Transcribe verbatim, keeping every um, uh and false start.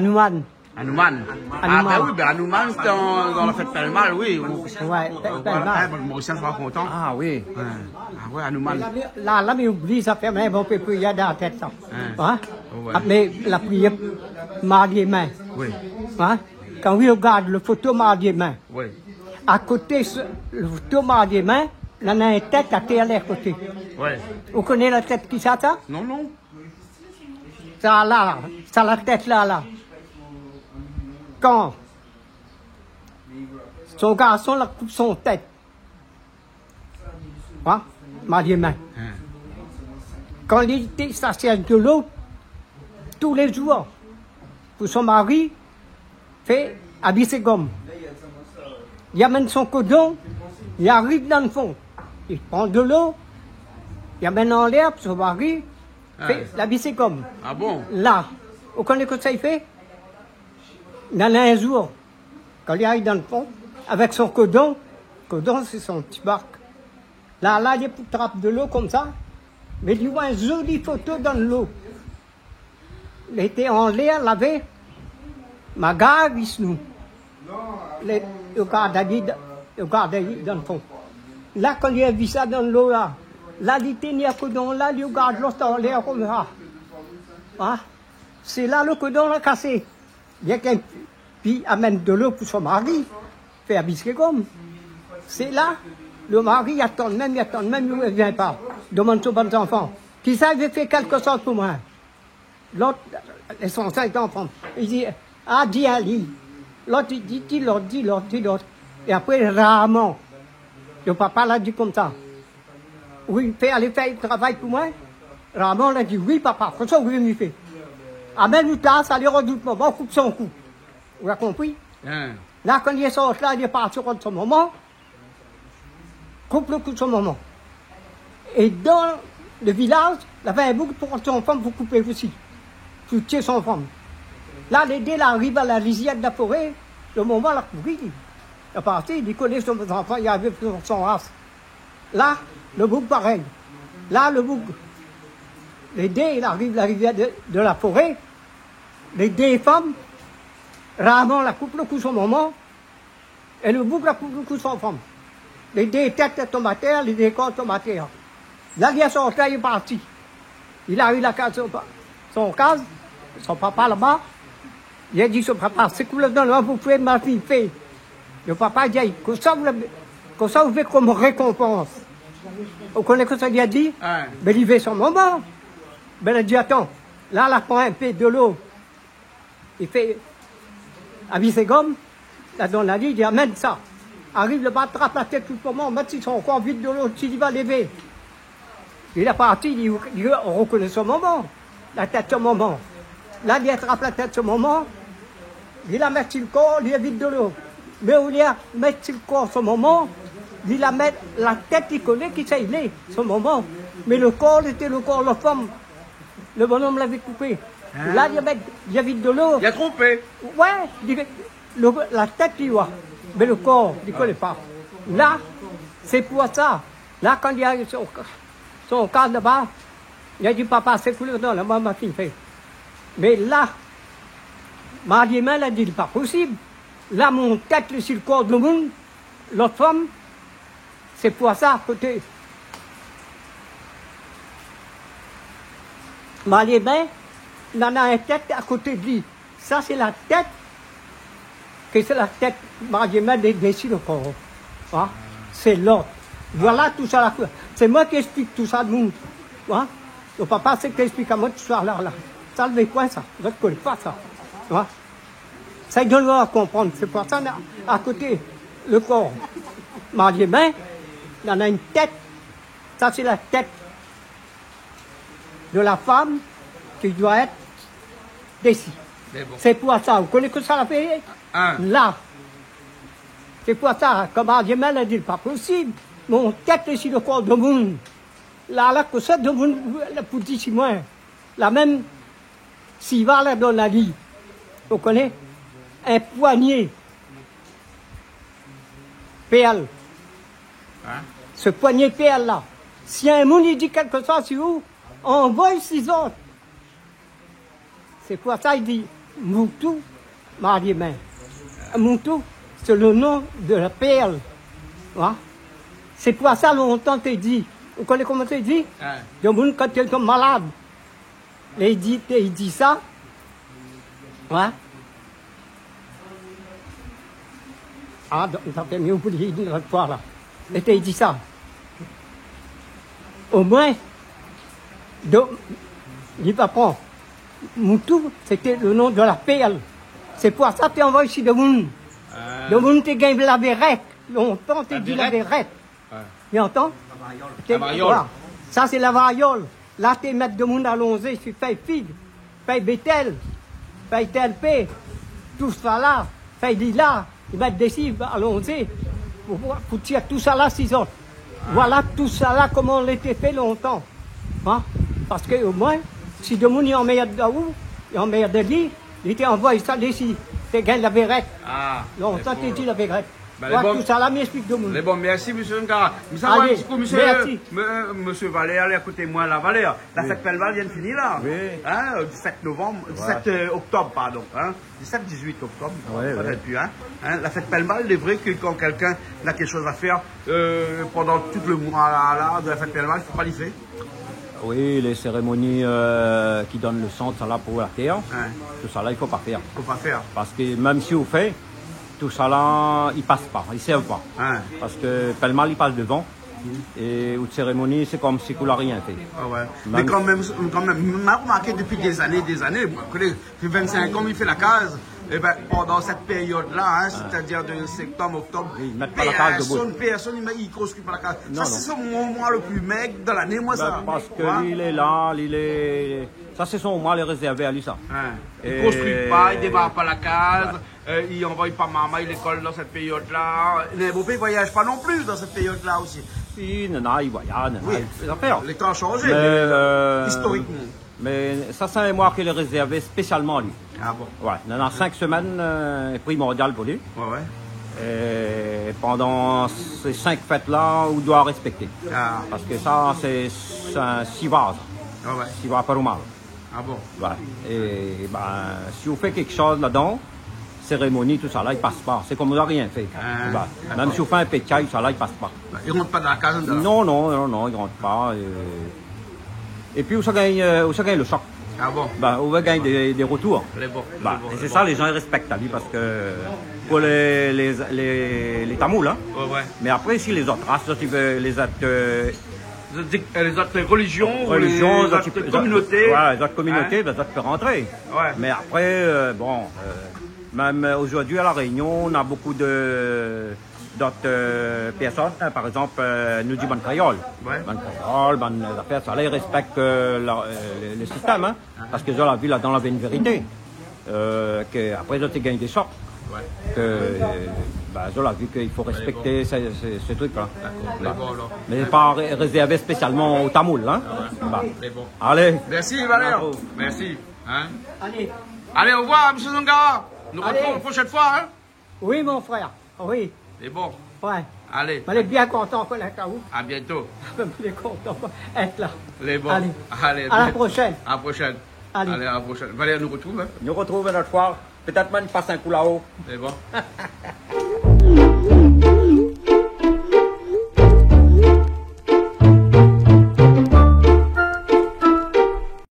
Anouman. Anouman. Ah, Anouman. Ben oui, ben Anouman, sé dan, dan la fèt Pèlmal, oui. Ou, ouais, ou, Pèlmal. Voilà, hein, Morisien sra kontan. Ah oui. Ouais. Ah ouais, Anouman. La, la, la, mi oubli sa fé, mé bon, pé pri dan la tèt, la. Hein ? Hein ? Ouais. Ah, mé la priyèr Mardi Min. Oui. Hein ? Kan ou rogard lo foto Mardi Min. Oui. Akoté se, lo foto Mardi Min, néna in tèt atèr la akoté. Oui. Ou koné la tèt kisa sa ? Non, non. Sa la, sa la tèt la, la. Kan son garson la koup son tèt. Hein ? Mardi Min. Hein. Kan li té sa sèrv dolo tou lé zour pou son mari, fé abiségom. Li amenn son kodon, li ariv dan fon. Li pran dolo, li amenn anlèr pou son mari, fé, ah, labiségom. Ah bon ? La, ou koné kosa li fé ? Néna in zour, kan li ariv dan fon, avèk son kodon, kodon sé son ti bak. La, la, li pou trap dolo konmsa, mé li voi in zoli foto dan lo. Lété anlèr, lavé, ma gard Visnou. Lé, yo gard ali, yo gard ali dan fon. La, kan li la vi sa dan lo la, la, li té ni kodon la, li gard lot anlèr konmsa. Ah, sé la lo kodon la kasé. Bien ke pi amenn dolo pou son mari, fé abiségom. Sé la, lo mari i atann mèm, i atann mèm, i vien pa. Domann son bann zanfan. Kisa i vé fé kèlkshoz pou moin ? Lot, lé son sink zanfan. Li di, ah, di ali. Lot, li di, di lot, di lot, di lot. É apré, rarman, lo papa la di konmsa, ou i fé, alé fé travay pou moin ? Rarman la di, oui, papa, kosa ou vé mi fé ? Amenn out tas, alé rod out momon, koup son kou. Ou la konpri ? Hein. La, kan li sort la, li parti rod son momon. Koup lo kou son momon. É dan lo vilaz, lavé in boug pou rod son fanm, pou koupé osi. Pou tié son fanm. La, lé dé la ariv a la lizièr la foré, lo momon la kouri. La parti, li koné son zanfan, li ariv son, son ras. La, lo boug parèy. La, lo boug, lé dé, li ariv la rivièr de, de la foré. Lé dé fanm, rarman la koup lo kou son momon, é lo boug la koup lo kou son fanm. Lé dé tèt la tonm atèr, lé dé kor tonm atèr. La, li la sort la, li parti. Li la ariv la kaz son pa-, son kaz, son papa laba. Li la di son papa, sé kou la dan la pou fé, ma fine fé. Lo papa di, kosa ou lé, kosa ou vé kom rékonpans ? Ou koné kosa li la di ? Hein. Bin, li vé son momon. Bin, la di, atann, la, la pran in pé dolo. Li fé abiségom, la donn ali, li di, amenn sa. Ariv laba, trap la tèt tout momon, mèt si son kor, vid dolo, si li va lévé. Li la parti, li, li rokoné son momon, la tèt son momon. La, li la trap la tèt son momon, li la mèt si lo kor, li la vid dolo. Mé ou li la mèt si lo kor son momon, li la mèt la tèt, li koné kisa li lé, son momon. Mé lo kor, lété lo kor lot fanm. Lo bonom lavé koupé. Hein ? La, li la mèt, li la vid dolo. Li la tronpé. Ouais, li, lo, la tèt li voi, mé lo kor li koné pa. La, sé pou sa. La, kan li ariv son, son kaz laba, li la di, papa, sé kou la dan la, ma, ma fine fé. Mé la, Mardi Min la di, pa posib. La, mon tèt lé si lo kor domoun, lot fanm, sé pou sa, koté Mardi Min, nana in tèt akoté de li. Sa, sé la tèt, ke sé la tèt Mardi Min dé, dési lo kor. Hein ? Sé lot. Voilà tousa la, sé moin ki ésplik tousa, moun. Hein ? Lo papa, sé ki ésplik amoin tousa la, la. Sa, lo koin sa, zot koné pa sa. Hein ? Sa i donn anou a konprann. Sé pou sa, na, akoté lo kor Mardi Min, nana in tèt. Sa, sé la tèt de la fanm ki doi èt dési. Mé bon. Sé pou sa, ou koné kosa la fé ? Hein. La. Sé pou sa, kom Mardi Min la di, pa posib. Mon tèt lé si lo kor domoun. La, la, kosa domoun la pou di si moin. La mèm, Siva la donn ali, ou koné, in poigné pèrl. Hein ? Se poigné pèrl la, si in moun i di kèlkshoz si ou, anvoy si zot. Sé pou sa i di, Moutou, Marie-Mé. Moutou, sé le non de la pèrl. Wa ? Sé pou sa lontan té di. Ou koné koman té di ? Hin. Demoun kan té tonm malad, lé di, té di sa. Wa ? A, donk, sa fé myé oubli in lot foi la. É té di sa. Omoin, donk, li pa pran. Moutou, sété le non de la pèrl. Sé pou sa té anvoy isi demoun. A. Demoun té gingn la vérèt. Lontan, té di la vérèt. La vérèt. Wé. Ou antann ? La variol. Té, la variol. Voilà. Sa, sé la variol. La, té mèt demoun alonzé, si fèy fig, fèy bétèl, fèy tèlpé, tousala, fèy lila, i mèt dési, alonzé, pou, pou, pou tir tousala si zot. Voilà tousala koman lété fé lontan. Hin ? Parske omoin, si demoun i anmèrd aou, i anmèrd ali, li té anvoy sa dési, té gingn la vérèt. A, lontan, té di la vérèt. Bin, voilà, bon, tousala, mi èksplik demoun. Lé bon, mèrsi, mésyé Zonga. Alé, mèrsi. Mi sa oir in ti kou, mésyé, mé-, mésyé Valère, lé a koté moin la, Valère. La fèt Pèlval i vien fini la. Wi. Hin, euh, dix-sept novembre, dix-sept, euh, octobre, pardon, hin. Dix-sept, dix-huit octobre, mi rapèl pi, hin. Hin, la fèt Pèlval, lé vré ke kan kèlkin na kékshoz a fèr, euh, pandan tout le moi la, la, de la fèt Pèlval, fo pa li fé. Wi, lé sérémoni, euh, ki donn le san, sa la, pou la tèr. Wé. Tousala, i fo pa fèr. Fo pa fèr. Parske mèm si ou fé, tousala, i pas pa, i sèrv pa. Wé. Parske Pèlval, i pas devan. Mm. É out sérémoni, sé konmsi ou la rien fé. A wé. Mé kan mèm, kan mèm, ma romarké dépi dé zané, dé zané, moin, koné, Dépi vinn-sink an, mi fé la kaz. É bin, pandan sèt périod-la, hin, sétadir de sèktanm, oktob, pèrsone, pèrsone i mèt pa la kaz debout. Non, non. Sa, sé son moman le pli mèg dan lané, moin, sa. Bin, parske li, li lé la, li lé, sa, sé son moman, lé rézèrvé a li, sa. Hin. I konstrui pa, i démar pa la kaz, euh, i anvoy pa marmay lékol dan sèt périod-la. Lé bonpé i voyaz pa non pli dan sèt périod-la osi. Si, nana, i voyaz, nana, i fé zafèr. Lé tan la shanzé, mé, euh, istorikman. Mé sa, sé in moi ki lé rézèrvé spésialman a li. A bon ? Wé, nana sink semèn, euh, primordial pou li. Wé, wé. É pandan sé sink fèt-la, ou doi rèspèkté. A. Parske sa, sé, sé in siva, sa. Wé, wé. Siva pa normal. A bon ? Wé. É, bin, si ou fé kékshoz ladan, sérémoni, tousala, i pas pa. Sé konm ou la rien fé. A, dakor. Mèm si ou fé in pétiay, sa la, i pas pa. I rant pa dan la kaz, la ? Non, non, non, non, i rant pa, euh. Épi, ou sa gingn, euh, ou sa gingn le shok. A bon ? Bin, ou va gingn dé, dé rotour. Lé bon, lé bon, lé bon. Bin, é sé sa, lé jan i rèspèk ali parske pou lé, lé, lé, lé tamoul, hin. Wé, wé. Mé apré, si lé zot ras, zot i vé, lé zot, euh, Zot di, euh, lé zot relizion, ou lé zot kominoté. Wé, lé zot kominoté, bin, zot i pé rantré. Wé. Mé apré, euh, bon, euh, mèm, euh, zordi, a La Rényon, nana bonpé de, dot, euh, pèrsone, hin, par égzanp, euh, nou di bann kréol. Wé. Bann kréol, bann, euh, zafèr, sa la, i rèspèk, euh, la, euh, le, le sistèm, hin. Parske zot la vi ladan, lavé in vérité. Euh, ke apré, zot i gingn dé shok. Wé. Ke, euh, bin, zot la vi ke i fo rèspèkté se, se, se trik-la. Dakor. Lé bon, alor. Mé pa ré-, rézèrvé spésialman o tamoul, hin. A wé. Lé bon. Alé. Mèrsi, Valère. Mèrsi. Hin ? Alé. Alé, orevoir, mésyé Zonga. Nou artrouv la proshèn foi, hin ? Wi, mon frèr. Wi. Lé bon. Wé. Alé. Moin lé bien kontan koné aou. A bientôt. Moin lé kontan èt la. Lé bon. Alé. Alé, a la proshèn. A la proshèn. Alé. Alé, a la proshèn. Valère, nou artrouv, hin. Nou artrouv in ot foi. Pétèt moin i pas in kou laho. Lé bon.